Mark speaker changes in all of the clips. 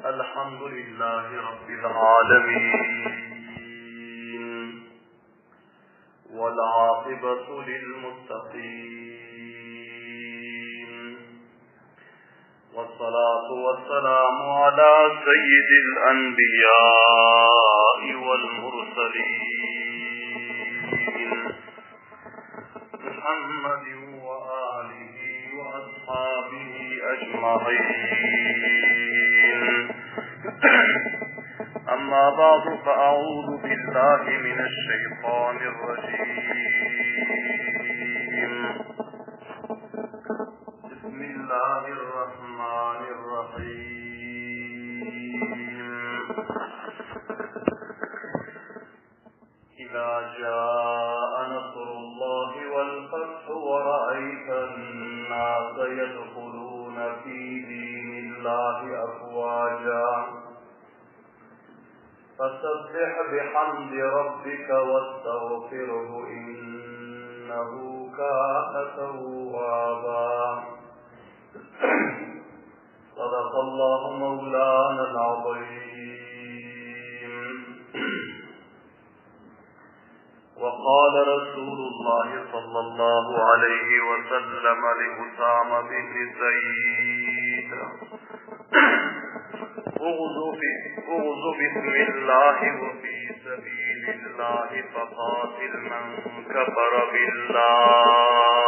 Speaker 1: الحمد لله رب العالمين والعاقبة للمتقين والصلاة والسلام على سيد الأنبياء والمرسلين محمد وآله وأصحابه أجمعين أما بعد فأعوذ بالله من الشيطان الرجيم بسم الله الرحمن الرحيم إذا جاء نصر الله والفتح ورأيت الناس يدخلون في دين الله أفواجا فسبح بحمد ربك واستغفره إنه كان توابا صدق الله مولانا العظيم وقال رسول الله صلى الله عليه وسلم لأسامة بن زيد اغزو, اغزو بسم الله وفي سبيل الله فقاتل من كفر بالله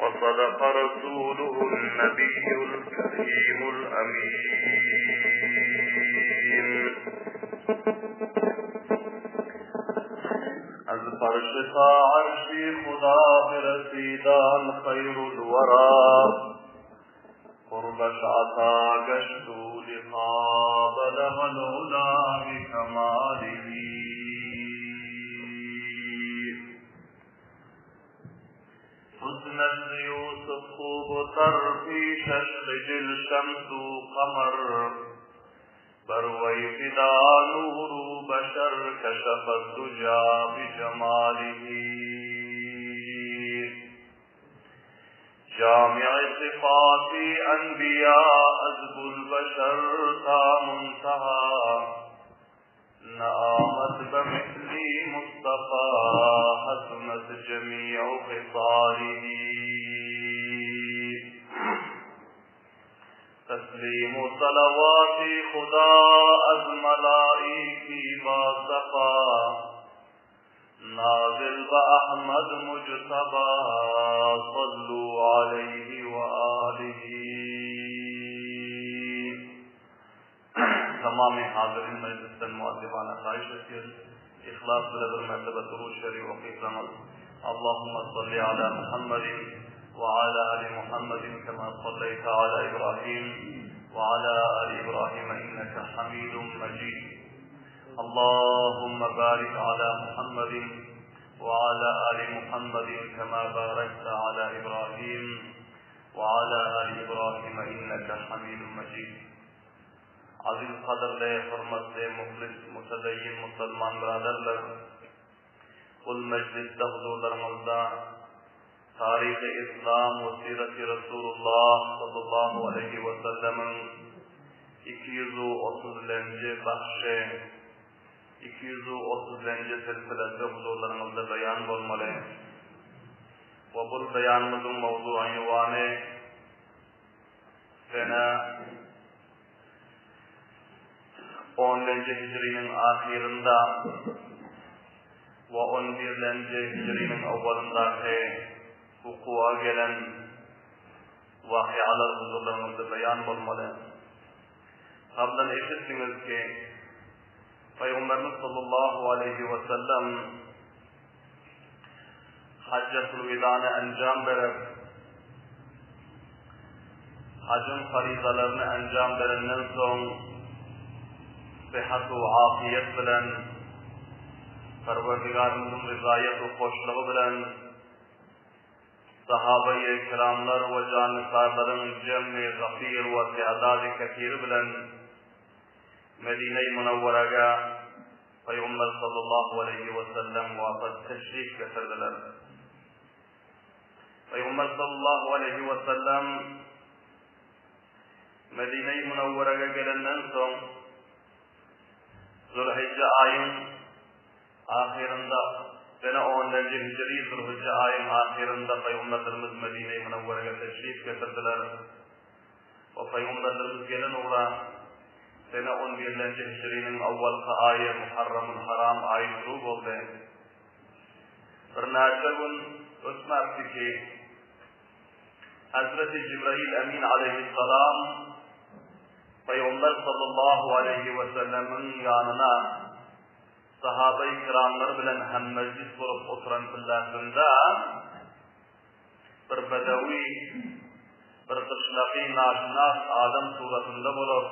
Speaker 1: وصدق رسوله النبي الكريم الأمين از فرش تا عرشی خدا برسیدان خیر الورا قربش عطا گشت و لقا بلغ العلا بکماله حسن يوسف خوب تر پیشش خجل شمس و قمر بروي فدا نور بشر كشف الدجى بجماله جامع صفات انبیاء ازب البشر تا منتهى نآمد بمثل مصطفى حسنت جميع خصاله تسلیم و صلوات خدا از ملائکی با صفا نازل با احمد مجتبا صلو علیہ وآلہ تمام حاضرین مجلسden muaddibana haýyş etýäris. Yhlas bile bir mertebe durud şerif okysaňyz. Allahumma salli ala Muhammedin we ala ali Muhammedin kema salleýte ala Ibrahim we ala ali Ibrahim inneke Hamidun Mejid. Allahumma barik ala Muhammedin we ala ali Muhammedin kema barekte ala Ibrahim we ala ali Ibrahim inneke Hamidun Mejid. Aziz gadyrly, hormatly, muhlis, mutedeyyin musulman byraderler! Bul mejlisde huzurlaryňyzda Taryhy Yslam we Sireti Resulullah sallallahu aleýhi we sellemiň 230 lenji bahşy, 230 lenji silsilesi huzurlaryňyzda beýan bolmaly we bul beýanymyzyň mowzugy-unwany Sene onunjy hijriniň ahyrynda we on birlenji hijriniň owalyndaky wukuwa gelen wakyalar huzurlaryňyzda beýan bolmaly. Gablan eşitdiňiz ki, Pygamberimiz sallallahu aleýhi we sellem Hajjatul Widany enjam berip, hajyň faryzalaryny enjam berenden soň, syhat we afiýet bilen, Perwerdigarymyzyň ryzaýat we hoşlugy bilen, sahabaýy kiramlar we jannisarlaryň jemmi gafir we tädady kesiri bilen Medine-i Munawwaraga Pygamber sallallahu aleýhi we sellem wafat teşrif getirdiler. Pygamber sallallahu aleýhi we sellem. Medine-i Münewwerege gelenden soň, Zülhijje aýyň ahyrynda, sene onunjy hijri Zülhijje aýyň ahyrynda Pygamberlerimiz Medine-i Münewwerege teşrif getirdiler. We Pygamberlerimiz gelen ugra sene on birlenji hijriniň awwalky aýy Muharramul Haram aýy şuru boldy. Birnäçe gün ötmäpdi ki, Hezreti Jibrail Emin aleýhissalam Pygamber sallallahu aleýhi we sellemiň ýanyna sahabeýi kiramlar bilen hemmejlis bolup oturan pilläsinde bir bedewi, bir gyşlaky naşynas adam suratynda bolup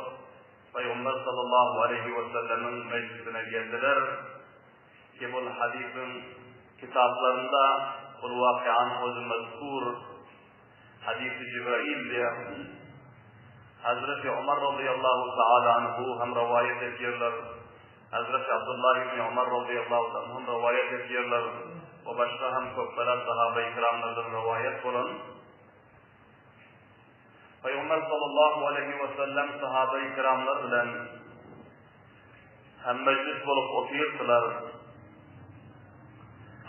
Speaker 1: Pygamber sallallahu aleýhi we sellemiň mejlisine geldiler. Ki bul hadysyň kitaplarynda bul wakyanyň özi mezkur, Hadysy Jibrail diýip, Hazreti Omar razyýallahu taala anhu hem rowaýat edýärler, Hazreti Abdullah ibn Omar razyýallahu taala anhu hem rowaýat edýärler we başga hem köpbeler sahabeýi kiramlardan rowaýat bolan. Pygamber sallallahu aleýhi we sellem sahabeýi kiramlar bilen Hem mejlis bolup otyrdylar.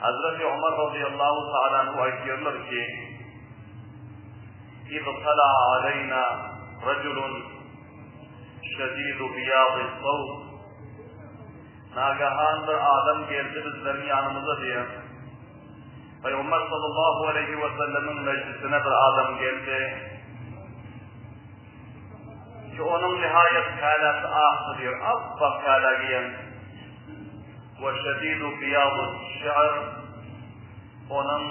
Speaker 1: Hazreti Omar razyýallahu taala anhu aýdýarlar ki, Idtala aleýna rajulun şedidu biýady sawt. Nagahan bir adam geldi bizleriň ýanymyza diýen. Pygamber sallallahu aleýhi we sellemiň mejlisine bir adam geldi. Ki onuň nihaýat käläsi akdy diýer, ap-ak käle geýen. We şedidu biýadu şi'r onuň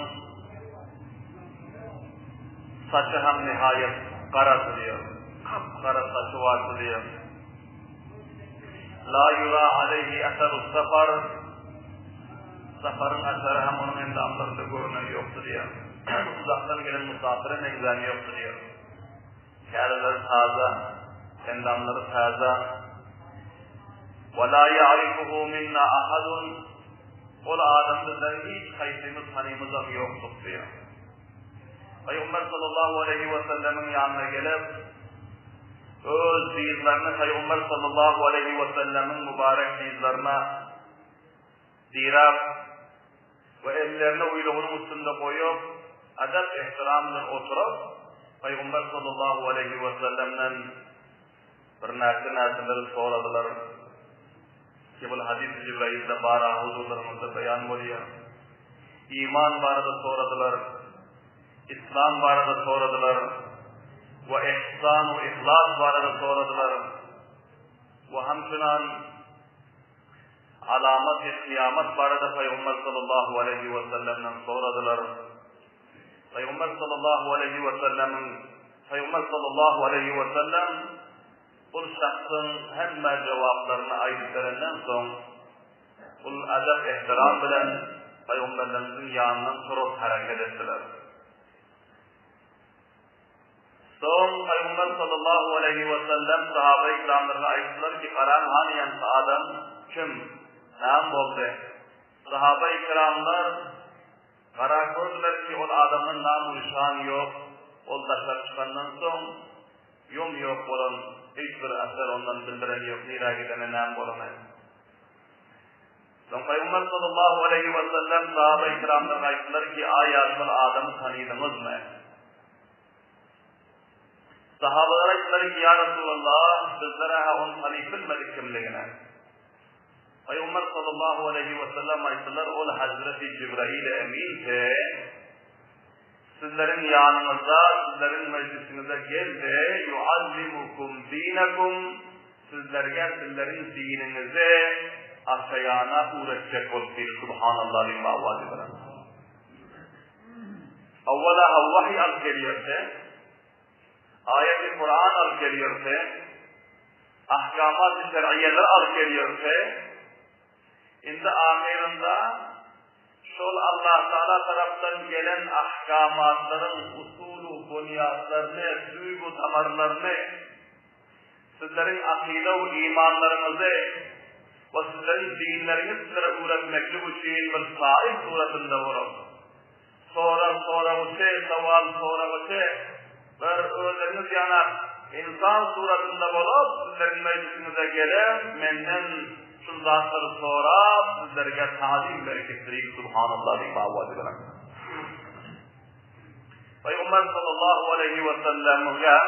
Speaker 1: saçy hem nihaýat garady diýer. Gap-gara saçy bardy diýer. La ýura aleýhi eseru safar safaryň eseri hem onuň endamlarynda görünen ýokdy diýer. Uzakdan gelen musapyra meňzän ýokdy diýer. Käleleri taza, endamlary taza. Wa la ýa'rifuhu minna ahadun Ol adam bizleriň hiç haýsymyz tanymyzam ýokduk diýýär. Pygamber sallallahu aleýhi we sellemiň ýanyna gelip, öz dyzlaryny Pygamber sallallahu aleýhi we sellemiň mübarek dyzlaryna diräp we ellerini uýlugynyň üstünde goýup, edep-ehtiram bilen oturyp, Pygamber sallallahu aleýhi we sellemden birnäçe närseleri soradylar. Ki bul hadys-y Jibrailde bar-a huzurlaryňyzda beýan bolýar. Iman barada soradylar. Islam barada soradylar. We ihsan we ihlas barada soradylar. We hamçynan Alamaty kyýamat barada Pygamber sallallahu aleýhi we sellemden soradylar. Pygamber sallallahu aleýhi we sellemiň Pygamber sallallahu aleýhi we sellem bul şahsyň hemme jogaplaryny aýdyp berenden soň, bul edep-ehtiram bilen Pygamberlerimiziň ýanyndan turup hereket etdiler. Soň Pygamber sallallahu aleýhi we sellem sahabeýi kiramlaryna aýtdylar ki, Garaň hany ýaňky adam kim? Näme boldy? Sahabeýi kiramlar gara gördüler ki, ol adamdan nam-u-nyşan ýok, ol daşary çykandan soň ýom-ýok bolan, hiç bir eser ondan bildiren ýok, nirä gideni, näme bolany. Soň Pygamber sallallahu aleýhi we sellem sahabeýi kiramlaryna aýtdylar ki, Aýa şol adamy tanydyňyzmy? Sahabalar aýtdylar ki, Ýa Resulallah, bizler-ä ony tanyp bilmedik kimligini. Pygamber sallallahu aleýhi we sellem aýtdylar, Ol Hazreti Jibrail Emin-ti, sizleriň ýanyňyzda, sizleriň mejlisiňize geldi, ýuallimukum dinakum, sizlerge sizleriň diniňizi açaýana öwretjek bolup diýdi, Subhanallah diýip awazy bilen. Awwala-ha wahyý alyp gelýärse, aýaty Kuran alyp gelýärse, ahkamat-y şer'iýeleri alyp gelýärse, indi ahyrynda şol Allatagala tarapdan gelen ahkamatlaryň usul-u bunýatlaryny, düýb-u damarlaryny, sizleriň akyda-u imanlaryňyzy we sizleriň dinleriňizi sizlere öwretmeklik üçin bir sail suratynda bolup, sorag soragyçy, sowal soragyçy, bir özleriňiz ýanak. Ynsan suratynda bolup, sizleriň mejlisiňize gelip, menden şul zatlary sorap, sizlerge talim berip gitdirik, Subhanallah diýip awaz beren. Pygamber sallallahu aleýhi we sellemge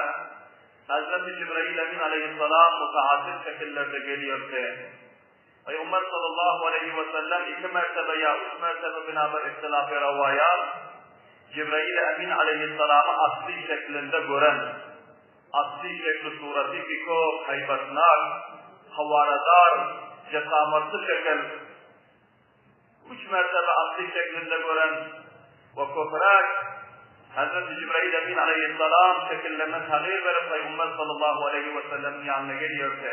Speaker 1: Hazreti Jibrail Emin aleýhissalam mutaaddid şekillerde gelýärdi. Pygamber sallallahu aleýhi we sellem iki mertebe ýa üç mertebe bina bir ihtilafy rowaýat Jibrail Emin aleýhissalamy asly şeklinde gören, asly şekli suraty ki köp haýbatnak, hawaradar, jesamatly şekil, üç mertebe asly şeklinde gören we köpräk Hazreti Jibrail Emin aleýhissalam şekillerine tagýyr berip Pygamber sallallahu aleýhi we sellemiň ýanyna gelýärdi.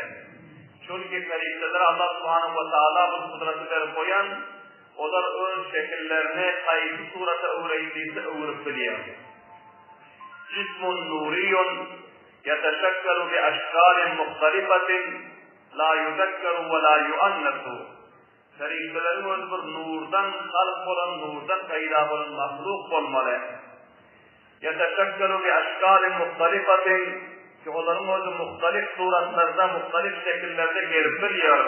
Speaker 1: Çünki perişdelere Allah subhanahu we taala bir gudraty berip goýan, olar öz şekillerini haýsy surata öwreýin diýse öwürip bilýär. Jismun nuriyun ýeteşekkelu bi eşkalin muhtalifatin la ýuzekkeru we la ýuannesu. Perişdeleriň özi bir nurdan halk bolan, nurdan peýda bolan mahluk bolmaly. Ýeteşekkelu bi eşkalin muhtalifatin, ki olaryň özi muhtalif suratlarda, muhtalif şekillerde gelip bilýär.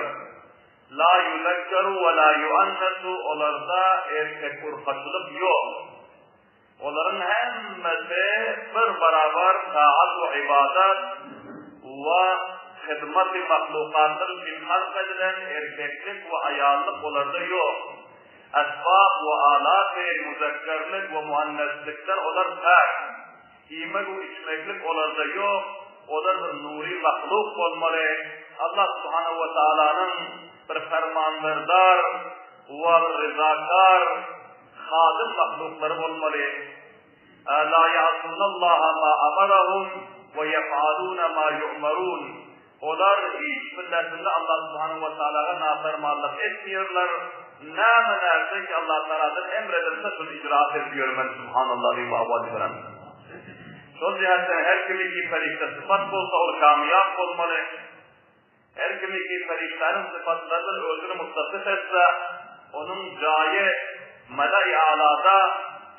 Speaker 1: La ýuzekkeru we la ýuannesu, olarda erkek-urkaçylyk ýok. Olaryň hemmesi bir barabar taat we ybadat we hyzmaty mahlukatlar üçin halk edilen erkeklik we aýallyk olarda ýok. Esbap we alaty muzekkerlik we muanneslikden olar päk. Iýmek we içmeklik olarda ýok. Olar bir nury mahluk bolmaly. Allah subhanahu we taalanyň bir fermanberdar we bir ryzakar Hadym mahluklary bolmaly. La ya'sunallaha ma amarahum we yef'aluna ma yu'marun. Olar hiç bir närsede Allah subhanahu we taalaga napermanlyk etmeýärler. Näme närse ki Allah taaladan emredilse şony icraat edip ýörmeli. Subhanallah diýip awaz beren. Şol jähetden her kimi ki perişde sypat bolsa ol kamyýap bolmaly. Her kimi ki perişdäniň sypatlary bilen özüni muttasyf etse, onuň jaýy Mela-i Alada,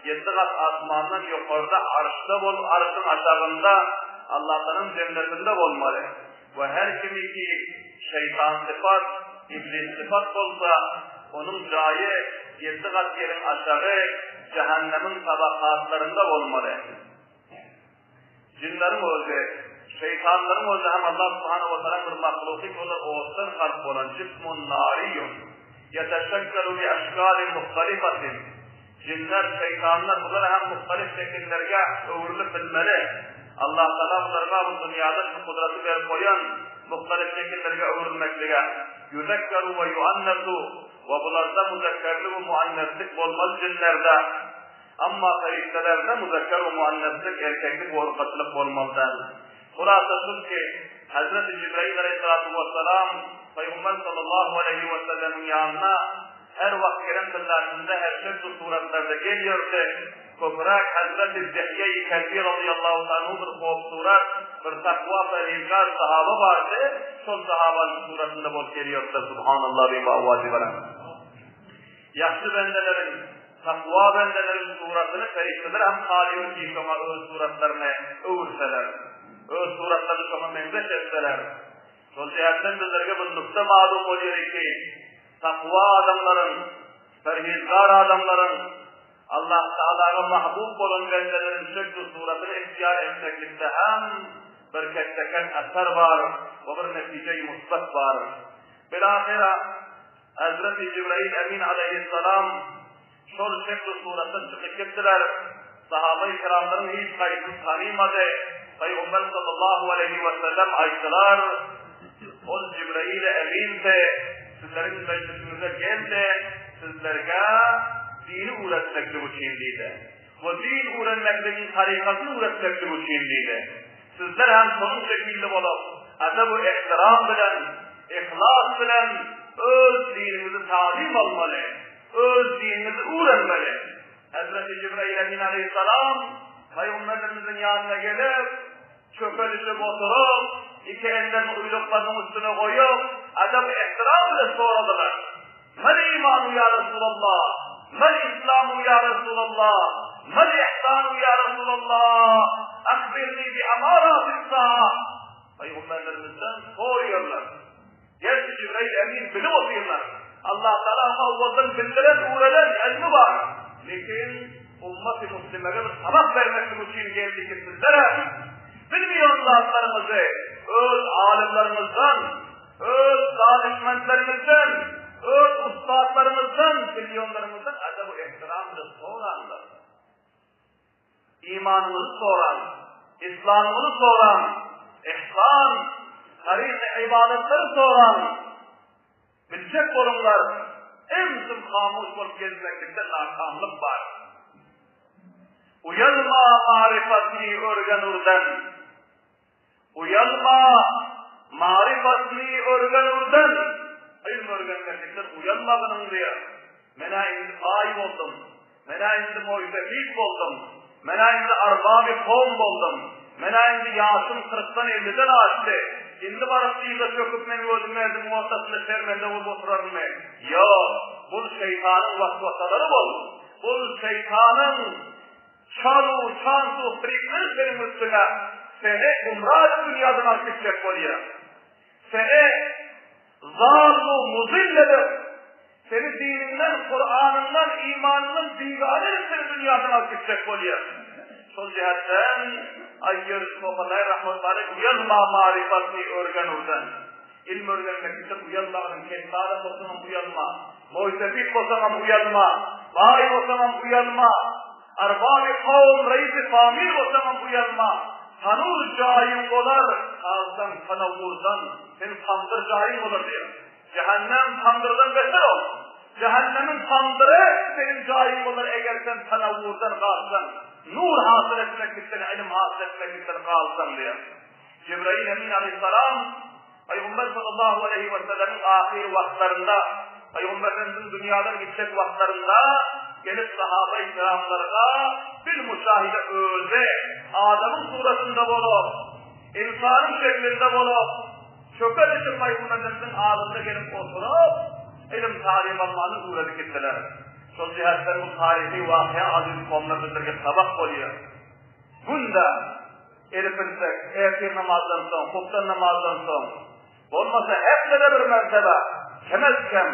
Speaker 1: ýedi gat asmandan ýokarda Arşda bol, Arşyň aşagynda, Allatanyň jennetinde bolmaly. We her kimi ki şeýtan sypat, iblis sypat bolsa, onuň jaýy ýedi gat ýeriň aşagy, jähennemiň tabakatlarynda bolmaly. Jynlaryň özi, şeýtanlaryň özi hem Allah subhanahu wa taala bir mahluky ki olar otdan halk bolan jismun nariýun ýeteşekkelu bi eşkalin muhtalifatin Jynlar, şeýtanlar bular hem muhtalif şekillerge öwrülip bilmeli. Allah taala bularga bu dünýada şu gudraty berip goýan muhtalif şekillerge öwrülmeklige. Ýuzekkeru we ýuannesu we bularda muzekkerlik we muanneslik bolmaly jynlarda. Emma perişdelerde muzekker we muanneslik, erkeklik we urkaçylyk bolmaly däl. Hulasa şul ki, Hezreti Jibrail aleýhissalatu wessalam Pygamber sallallahu aleýhi wesellemiň ýanyna her wagt gelen pillesinde her şekl suratlarda gelýärdi. Köpräk Hezreti Dihýe-i Kelbi razyýallahu anhu bir howpsurat, bir takwa perhizkar sahaba bardy, şol sahabanyň suratynda bolup gelýärdiler, Subhanallah diýip awazy baran. Ýagşy bendeleriň, takwa bendeleriň suratyny perişdeler hem halyr ki, şoňa öz suratlaryny öwürseler, öz suratlaryny şoňa meňzeş etseler. Şol jähetden bizlerge bir nukta malum bolýar ki, takwa adamlaryň, perhizkar adamlaryň, Allah Tagalaga mahbub bolan bendeleriň şekl-u suratyny ihtiýar etmeklikde hem bir ketdeken eser bar we bir netije-i musbet bar. Bilahyra, Hezreti Jibrail Emin aleýhissalam şol şekl-u suratda çykyp gitdiler. Sahabaýy kiramlaryň hiç haýsysy tanymady. Pygamber sallallahu aleýhi we sellem aýtdylar, Ol Jibrail Emindi, sizleriň mejlisiňize geldi, sizlerge dini öwretmeklik üçin diýdi. We din öwrenmekligiň tarykasyny öwretmeklik üçin diýdi. Sizler hem şonuň şekilli bolup, edeb-u-ehtiram bilen, yhlas bilen öz diniňizi talim almaly, öz diniňizi öwrenmeli. Hezreti Jibrail Emin aleýhissalam Pygamberimiziň ýanyna gelip, çöke düşüp oturyp, iki ellerini uýluklarynyň üstüne goýup, edeb-u-ehtiram bilen soradylar. Mel imanu ýa Resulallah? Mel islamu ýa Resulallah? Mal ihsanu ýa Resulallah, ahbirni bi amaratis saa. Pygamberlerimizden soraýarlar. Gerçi Jibrail Emin bilip otyrlar. Allah Taala oňa owaldan bildiren, öwreden ylmy bar. Lekin ummaty muslimege bir sabak bermeklik üçin geldi ki sizlere bilmeýän zatlaryňyzy öz alymlaryňyzdan, öz danyşmentleriňizden, öz ussatlaryňyzdan, bilýänleriňizden edep-u-ehtiram bilen soraňlar. Imanyňyzy soraň, yslamyňyzy soraň, ihsan, taryhy-ybadatlary soraň. Biljek boluňlar, ümsüm hamuş bolup gezmeklikde nakamlyk bar. Uýalma maryfatny örgen urdan. Uýalma, maryfatly örgen urdan, ylm örgenmeklikden uýalmagynyň diýýär. Men-ä indi baý boldum, men-ä indi moýsefit boldum, men-ä indi arbaby kowum boldum, men-ä indi ýaşym kyrkdan, elliden aşdy, indi baryp dyza çöküp men özüm merdimiň ortasynda şermende bolup oturarynmy? Ýok, bul şeýtanyň waswasalary bul. Bul şeýtanyň Çalu, çantu, frikler seniň üstüňe, seni gumra edip dünýadan alyp gitjek bolýar. Seni zallu, muzyll edip, seni diniňden, Kuranyňdan, imanyndan bigana edip seni dünýadan alyp gitjek bolýar. Şol jähetden aýýar Muhammet rahmetullahi uýalma maryfatny örgen urdan. Ylym öwrenmeklikden uýalmagyň, ketde adam bolsaňam uýalma, moýsefit bolsaňam uýalma, baý bolsaňam uýalma, arbaby kowum, reisi famil bolsaňam uýalma, tanur jaýyň bolar, galsaň tanawwurdan, sen tamdyr jaýyň bolar diýýär. Jähennem tamdyrdan beter ol. Jähennemiň tamdyry seniň jaýyň bolar, eger sen tanawwurdan galsaň, nur hasyl etmeklikden, ylym hasyl etmeklikden galsaň diýýär. Jebraýyl Emin aleýhissalam Pygamber sallallahu aleýhi we sellemiň ahyr wagtlarynda, Pygamber Efendimiziň dünýadan gitjek wagtlarynda gelip sahaba-i kiramlara bil muşahide özi adamyň suratynda bolup, ynsanyň şeklinde bolup, çöke düşüp Pygamber Efendimiziň alynda gelip oturyp, ilim talim almany öwredip gitdiler. Şol jähetden bu taryhy wakyýa aziz kowumlar bizlerge sabak bolýar. Günde Edip bilsek, ertir namazdan soň, hupdan namazdan soň, bolmasa hepdede bir mertebe, kemez-kem,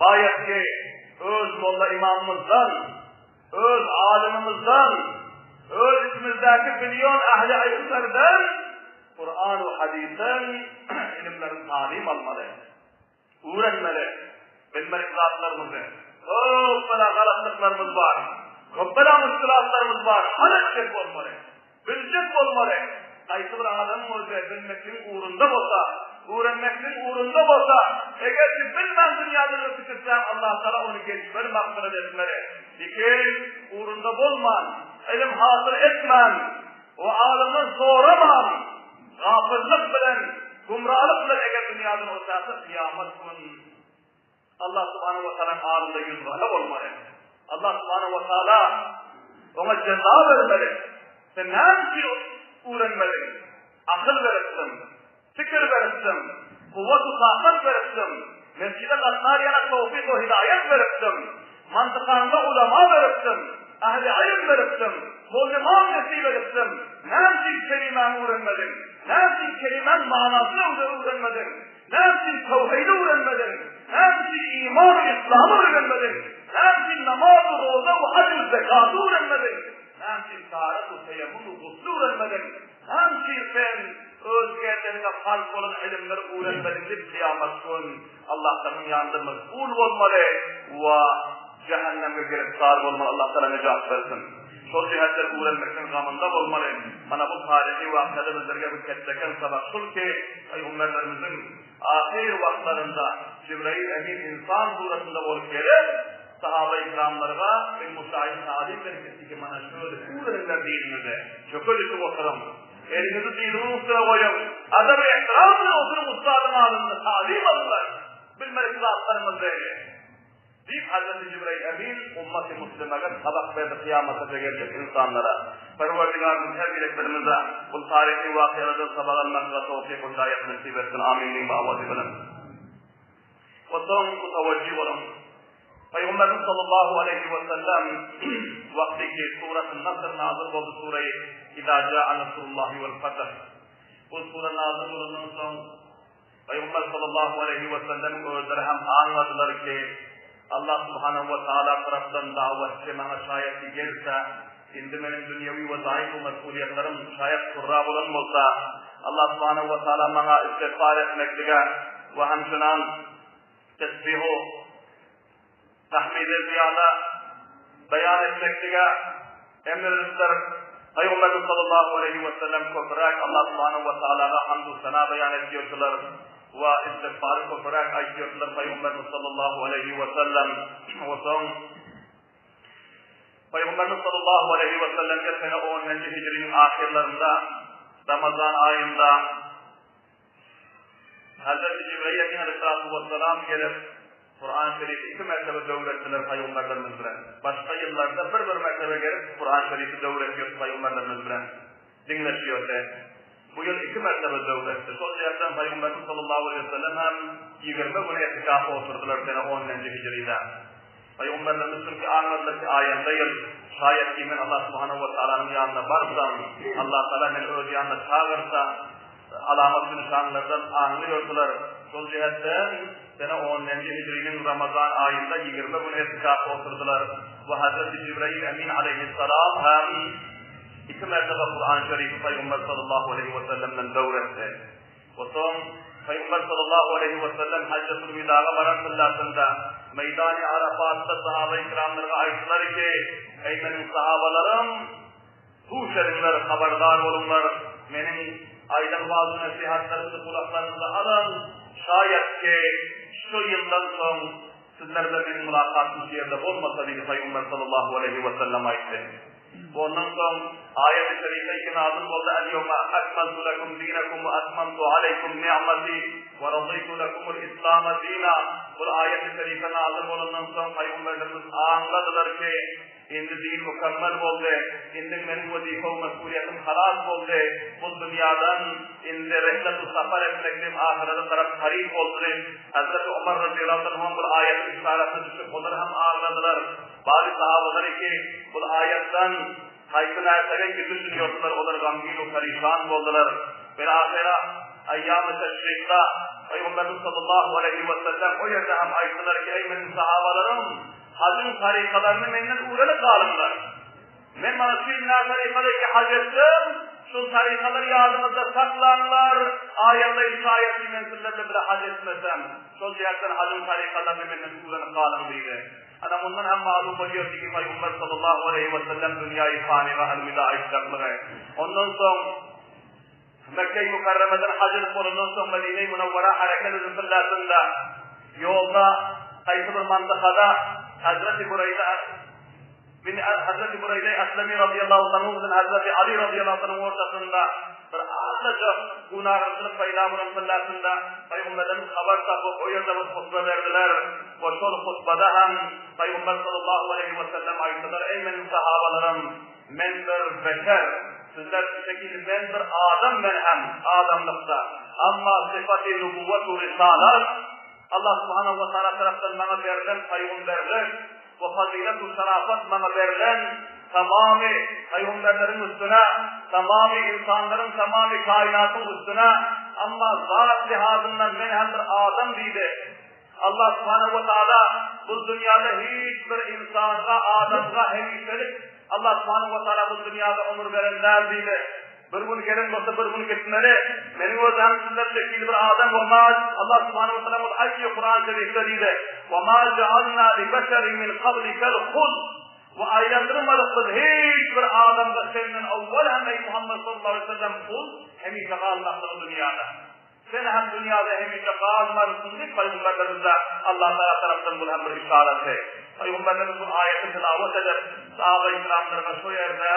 Speaker 1: baýat ki, öz molla ymamymyzdan, öz alymymyzdan, öz içimizdäki bilýon ähli ylymlardan Kuran we hadysyň ilimlerini talim almaly. Öwrenmeli, bilmedik zatlarymyzy. Köp bela galatlyklarymyz bar. Köp bela muşkilatlarymyz bar. Hal etjek bolmaly. Biljek bolmaly. Haýsy bir adamyň özi bilmekligiň ugrunda bolsa, öwrenmekligiň ugrunda bolsa, eger ki bilmän dünýäden ötüp gitse, Allatagala ony geçmeli, magfyrat etmeli. Lekin ugrunda bolman, ylym hasyl etmän we alymdan soraman, Gapyllyk bilen, gümralyk bilen eger dünýadan otarsa, kyýamat gün Allah subhanahu wa taalaň alynda ýüzgara bolmaly. Allah subhanahu wa taala oňa jeza bermeli. Sen näme üçin öwrenmediň? Akyl beripdim, pikir beripdim, kuwwat-u takat beripdim, mesjide gatnar ýaly towfyk we hidaýat beripdim. Mantykaňda ulama beripdim, ähli ylym beripdim, mollymam nesip edipdim, näme üçin kelimäňi öwrenmediň? Näme üçin kelimäň manysyny öwrenmediň? Näme üçin tawhydy öwrenmediň? Näme üçin iman we yslamy öwrenmediň? Näme üçin namaz we roza we haj we zekaty öwrenmediň? Näme üçin taharet we teýemmum we gusly öwrenmediň? Näme üçin sen öz gerdeniňe farz bolan ylymlary öwrenmediň diýip kyýamat gün Allah Taganyň ýanynda mes'ul bolmaly we jähennemge giriftar bolmaly Allah Tagala nejat bersin. Şol jähetleri öwrenmekden gamynda bolmaly. Mana bu taryhy wakyada bizlerge bir ketdeken sabak şul ki, pygamberlerimiziň ahyr wagtlarynda Jibrail Emin ynsan suratynda bolup gelip, sahaba-i kiramlarga bir muşahide talim berip gitdi ki, mana şöyle öwreniňler diniňizi, çöke düşüp oturyň, eliňizi dyzyňyzyň üstüne goýuň, adab-u-ehtiram bilen oturyň ussadyň alynda talim alyňlar, bilmedik zatlaryňyzy. Diýip, Hazreti Jibrail Emin ummaty muslimege sabak berdi kyýamataça geljek ynsanlara. Perwerdigarymyz her bireklerimize bu taryhy wakyýalardan sabak almaklyga towfyk we hidaýat nesip etsin. Amin diýiň bu awazy bilen. We soň mutawajjih boluň. Pygamberimiz sallallahu aleýhi we sellem wagty ki Surat Nasr nazyl boldy sureýi Iza jaa nasrullahi wal fath. Bu sure nazyl bolandan soň Pygamber sallallahu aleýhi we sellemiň özleri hem aňladylar ki Allah subhanahu we taala tarapdan dawatçy maňa şaýat ki gelse indi meniň dünýewi wezaif we mes'uliýetlerim şaýat kurra bolan bolsa Allah subhanahu we taala maňa istigfar etmeklige we hemçinan tesbihu tahmide zyýada beýan etmeklige emr edipdir. Pygamberimiz sallallahu aleýhi we sellem köpräk Allah subhanahu we taalaga hamdu sena beýan edýärdiler we istigfary köpräk aýtýardylar Pygamberimiz sallallahu aleýhi we sellem. We soň Pygamberimiz sallallahu aleýhi we sellem bir sene 10-njy hijriniň ahyrlarynda Ramazan aýynda Hazreti Jibrail Emin aleyhissalatu vesselam gelip, Kur'an-ı Şerifi iki mertebe döwretdiler paýgamberlerimiz bilen. Başga ýyllarda bir-bir mertebe gelip, Kur'an-ı Şerifi döwretýärdi paýgamberlerimiz bilen. Diňleşýärdi. Bu ýyl iki mertebe döwretdi. Şol ýerden paýgamberimiz sallallahu aleyhi ve sellem hem 20 gün etikaf oturdylar sene 10-njy hijride. Pygamberlerimiz çünki aňladylar ki, aýanda ýyl, şaýat ki men Allah subhanahu we taalanyň ýanyna barsam, Allah taala meni öz ýanyna çagyrsa, alamat we nyşanlardan aňlýardylar. Şol jähetden sene onunjy hijriniň Ramazan aýynda 20 gün etikafda oturdylar we Hazreti Jibrail Emin aleýhissalam hem iki mertebe Kur'an-ı Şerifi Pygamber sallallahu aleýhi we sellemden döwr etdi. We soň Pygamber sallallahu aleýhi we sellem Hajjatul Widaga baran tyllasynda Meýdany Arafatda sahabaýy kiramlarga aýtdylar ki, Eý meniň sahabalarym, huş ediňler, habardar boluňlar, meniň aýdan waaz-u-nesihatlarymyzy gulaklaryňyza alyň, şaýat ki, şu ýyldan soň sizler bilen meniň mylakatym şu ýerde bolmasa diýdi Pygamber sallallahu aleýhi we sellem aýtdy. Ondan soň aýat-y şerife iki nazyl boldy, El-ýewme akmaltu lekum dinekum we atmamtu aleýkum ni'meti we radytu lekumul islama dina. Bul aýat-y şerife nazyl bolandan soň pygamberlerimiz aňladylar ki, indi din mükemmel boldy, indi meniň wezipe we mes'uliýetim halas boldy, bu dünýadan indi rehlet-u safar etmekligim ahyrete tarap garyp boldy diýip, Hezreti Omar razyýallahu anhu hem bul aýatyň yşarasyna düşüp, olar hem agladylar. Bazy sahabalar ki, bul aýatdan haýsy närsege ki düşünýärdiler, olar gamgyn we perişan boldular. Bir ahyra Aýýamy Teşrikde Pygamberimiz sallallahu aleýhi we sellem o ýerde hem aýtdylar ki, Eý meniň sahabalarym, hajyň tarykalaryny menden öwrenip galyňlar. Men mana şu ýyl nätarykada ki haj etdim, şul tarykalary ýadyňyzda saklaňlar, aýanda şaýat men sizler bilen bile haj etmesem, şol jähtden hajyň tarykalaryny menden öwrenip galyň diýdi. Ana mundan hem malum bolýar ki, Pygamber sallallahu aleýhi we sellem dünýäi fanyga elwida aýtjaklygy. Ondan soň Mekge-i Mükerremeden haj edip bolandan soň Medine-i Münewwera hereket edip tyllasynda ýolda haýsy bir mantykada Hazreti Bureýde bin Hazreti Bureýde Aslami radiyallahu anhu bilen Hazreti Ali radiyallahu anhu ortasynda bir azajyk günagyrçylyk peýda bolan tyllasynda Pygamberimiz habar tapyp o ýerde bir hutba berdiler we şol hutbada hem Pygamber sallallahu aleýhi we sellem aýtdylar, Eý meniň sahabalarym, men bir beşer, sizler şekil men bir adam men hem adamlykda, amma sypaty nubuwwat we risalat Allah subhanahu wa taala tarapdan maňa berlen pygamberlik we fazylet we şerafat maňa berlen tamamy pygamberleriň üstüne, tamamy ynsanlaryň tamamy kainatyň üstüne, amma zat lihazyndan men hem bir adam diýdi. Allah subhanahu we taala bu dünýäde hiç bir ynsanga, adamga hemişelik Allah subhanahu we taala bu dünýäde ömür beren däl diýdi. Bir gün gelen bolsa bir gün gitmeli. Meniň özüm sizler şekilli bir adam we ma Allah subhanahu we taala ol aýtýar Kur'an-ı Kerimde diýdi. We ma ja'alna li beşerin min qablikal huld. We aýlandyrmadyk biz hiç bir adamga senden awwal hem eý Muhammed sallallahu aleyhi ve sellem huld hemişe galmaklygy dünýäde. Sen hem dünýäde hemişe galmarsyň diýip pygamberlerimize Allah Tagala tarapdan bul hem bir yşaraty. Pygamberlerimiz bu aýaty tilawat edip, sahaba-i kiramlarga şo ýerde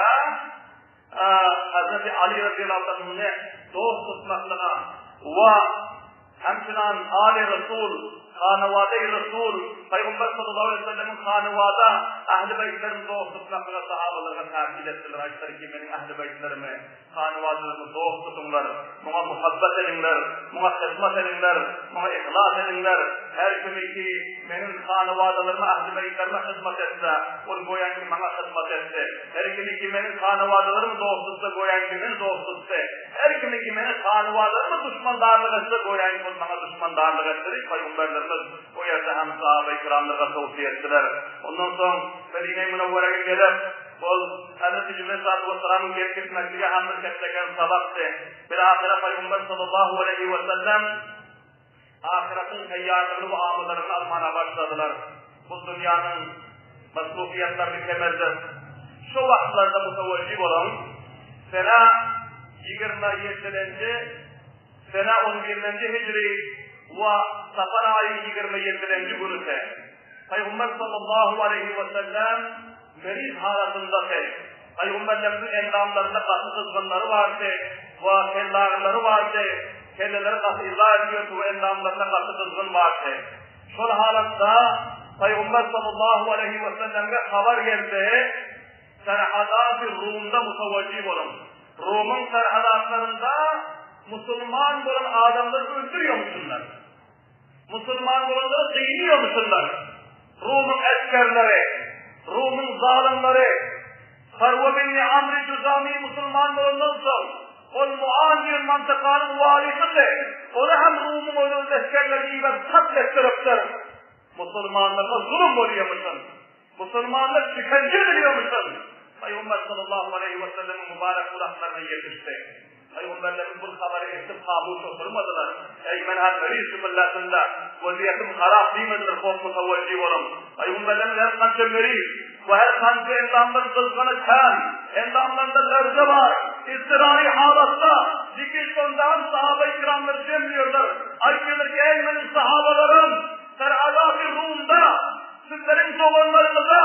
Speaker 1: Hazreti Ali razyýallahu anhuny dost tutmaklyga we hemçinan Ali Resul, hanawada-i Resul, Pygamber sallallahu aleýhi we sellemiň hanawada ähli beýtlerini dost tutmaklyga sahabalarga täkit etdiler, aýtdylar ki, meniň ähli beýtlerimi, hanawada. hanawadalarmy dost tutuňlar, muňa muhabbat ediňler, muňa hyzmat ediňler, muňa yhlas ediňler. Her kimiki meniň hanawadalarma, ähli-beýtlerime hyzmat etse, ol goýanki maňa hyzmat etdi. Her kimiki meniň hanawadalarmy dost tutsa, goýanki meni dost tutdy. Her kimiki meniň hanawadalarma duşmandarlyk etse, goýanki ol maňa duşmandarlyk etdi diýip, pygamberlerimiz o ýerde hem sahabaýy-kiramlara towsiýe etdiler. Ondan soň Medine-i-Münewwerege gelip, Ol, Hezreti Jibril aleyhissalatu wessalamyň gelip gitmekligi hem bir ketdeken sabakdy. Bilahyra Pygamber sallallahu aleýhi wesellem ahyretiň taýýarlygyny we amadalaryny almana başladylar. Bu dünýäniň masrufiýetlerini kemeldip, şo wagtlarda mutawajji bolan sene 27-nji sene 11-nji hijri we safar aýy 27-nji günüte Pygamber sallallahu aleýhi wesellem Meriz halatyndady. Pygamberlerimiziň endamlarynda gaty gyzgynlary bardy we kellagyrylary bardy. Kelleleri gaty yza edýärdi we endamlarynda gaty gyzgyn bardy. Şol halatda Pygamber sallallahu aleýhi weselleme habar geldi, Serhadaty Rumda mutawajjih boluň. Rumyň serhadatlarynda musulman bolan adamlary öldürýärmişinler. Musulman bolanlary gynaýarmyşynlar. Rumyň esgerleri, Rumyň zalymlary Farwa bin Amry Juzamy musulman bolandan soň, ol Muan diýen mantykanyň walysydy. Ony hem Rumyň öz esgerleri iberip katl etdiripdir. Musulmanlara zulum bolýarmyşyn. Musulmanlar şikenje edilýärmişin. Pygamber sallallahu aleýhi we sellemiň mübarek gulaklaryna ýetişdi. Pygamberlerimiz bu habary eşidip hamuş oturmadylar. Eý, men hem meriz şu milletinde, weziýetim harap diýmediler, hop mutawajjih boluň. Pygamberlerimiz her kança meriz we her kança endamdan gyzgyny kän, endamlarynda lerze bar, iztirary halatda dikilip onda hem sahaba-i kiramlary jemleýärler. Aýtýarlar ki, eý meniň sahabalarym, Serhadaty Rumda Sizleriň doganlaryňyza,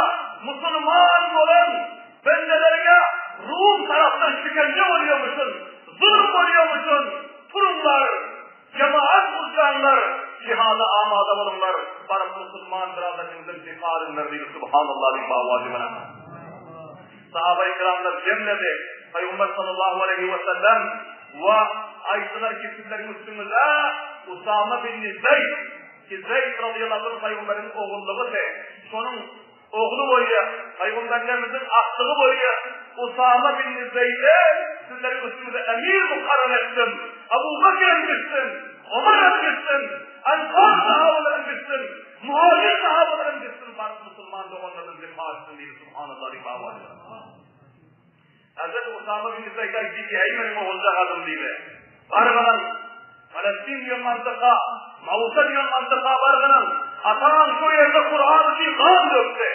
Speaker 1: musulman bolan bendeleriňe Rum tarapdan şikenje bolýarmyşyn, zulum bolýarmyşyn, turuňlar, jemagat gurjaňlar, jihada amada boluňlar, baryp musulman byradarlaryňyzdan difa alyňlar diýdi, Subhanallah diýip bawajy bilen. Sahabaýy kiramlar jemledi, Pygamber sallallahu aleýhi we sellem we aýtdylar ki, sizleriň üstüňize Usama bin Zeýd Ki Zeýd razyýallahu anh pygamberiň ogullygydy. Şonuň ogly bolýar. Pygamberlerimiziň akdygy bolýar. Usama bin Zeýdi sizleriň üstüňize emir mukarrar etdim. Abu Bekirem gitsin, Omaram gitsin, Ensar sahabalaram gitsin, Muhajir sahabalaram gitsin, baryp musulman doganlardan difa etsin diýdi. Subhanallah diýip awaýlar. Hezreti Usama bin Zeýd aýtdy ki, Eý meniň oguljagazym diýdi. Bargynyň, Palestin diýen mantyka, Mauta diýen mantyka bargynyň, ataň şo ýerde Kuran üçin gan dökdi.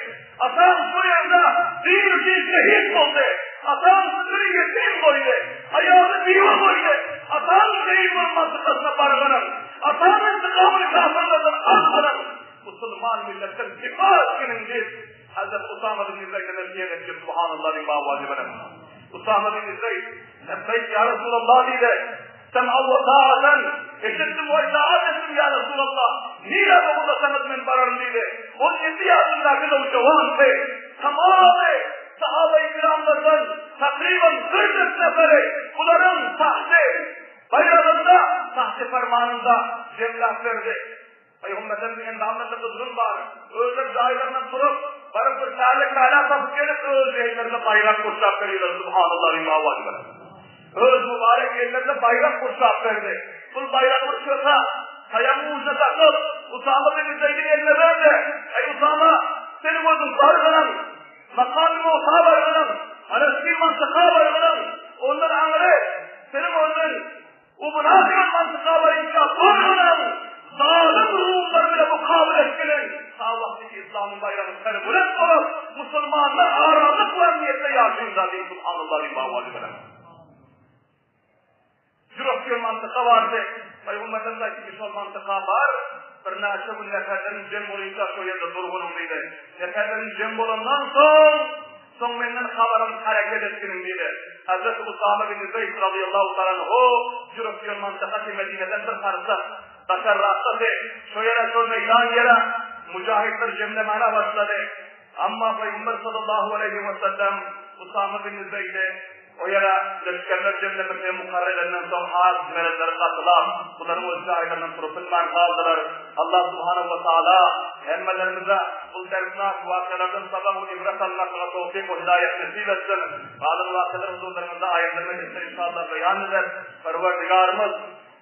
Speaker 1: Ataň şo ýerde din üçin şehit boldy. Ataň sizleri ýetim goýdy. Aýalyny biwe goýdy. Ataň şehit bolan mantykasyna bargynyň, ataň intikamyny kafirlerden algynyň, musulman milletden difa etginiň diýip, Hazreti Usama bin Zeýde nesihat etdi, Subhanallah diýip awazy bilen. Usama bin Zeýd, Lebbeýk ýa Resulallah diýdi. Sem'a we ta'atan, eşitdim we itaat etdim ýa Resulallah. Nirä ugurlasaňyz men bararyn diýdi. Ol ýedi ýaşyndaky nowjawandy. Tamamy sahaba-i kiramlardan takryban 40 neferi bularyň tahty baýragynda, tahty fermanynda jemläp berdi. Pygamberlerimiziň endamlarynda gyzgyn bar. Özleri jaýlaryndan turup, baryp bir täze käle tapyp gelip, öz ellerinde baýrak gurşap berýärler. Subhanallah diýip awaz berdi. Öz mübarek ellerinde baýrak gurşap berdi. Bul baýragy bir çöpe, taýagyň ujuna dakyp, Usama bin Zeýdiň eline berdi. Eý Usama, seniň özüň bargynyň, makamy Musa bargynyň, Palestin mantyka bargynyň, ondan aňry seniň özüň Ubuna diýen mantyka boýunça Gurhanyň zalym rumlar bilen mukabele etgeniň ta wagtyky yslamyň baýragy serbulet bolup, musulmanlar aramlyk we emniýetde ýaşaýynda diýip subhanallah diýip awazy bilen. Jürek diýen mantyka bardy. Pygamberlerimiz aýtdy ki, şol mantyka bar, birnäçe gün neferleriň jem bolýança şo ýerde durgunyň diýdi. Neferleriň jem bolandan soň Soň menden habar alyp hereket etginiň diýdi. Hezreti Usama bin Zeýd razyýallahu taala anhu jürek diýen mantakasy Medineden bir parsah daşarrakdady. Şo ýere, şol meýdan ýere mujahidler jemlemäne başlady. Amma Pygamber sallallahu aleýhi we sellem Usama bin Zeýde. O ýere leşgerler jemlemesi mukarrar edenden soň has merezleri gatylap, bularyň öz jaýlaryndan turup bilmän galdylar. Allah subhanahu we taala hemmelerimize bu derdnak wakalardan sabak we ibret almaklyga towfyk we hidaýat nesip etsin. Galan wakalary huzurlaryňyzda aýynda mejlisde inşallah beýan ederis. Perwerdigarymyz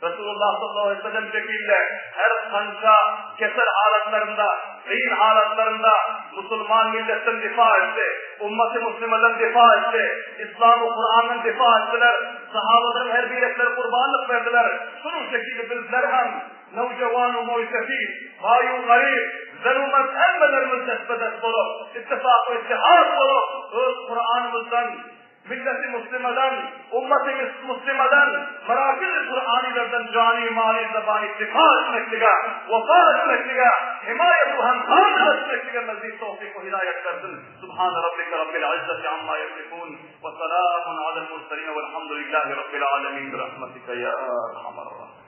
Speaker 1: Resulullah sallallahu aleýhi we sellem şekilde her kança kesel halatlarynda, kyn halatlarynda musulman milletden difa etdi, ummaty muslimadan difa etdi, Islam we Kurandan difa etdiler, sahabalaryň her birekleri gurbanlyk berdiler. Şunuň şekilde bizler hem nowjawan we moýsefid, baý we garyp, zen-u mert hemmelerimiz destbe-dest bolup, ittifak we ittihad bolup, öz Kuranymyzdan Milleti muslimadan, ummaty muslimadan, merakiz-i Kuranylardan jany, maly, zabany difa etmeklige, wefa etmeklige, himaýat we hemkarlyk etmeklige mezid towfyk we hidaýat bersin. Subhane rabbike rabbil izzati amma ýesifun we selamun alel murselin welhamdulillahi rabbil alemin bi rahmetike ýa erhamer rahimin.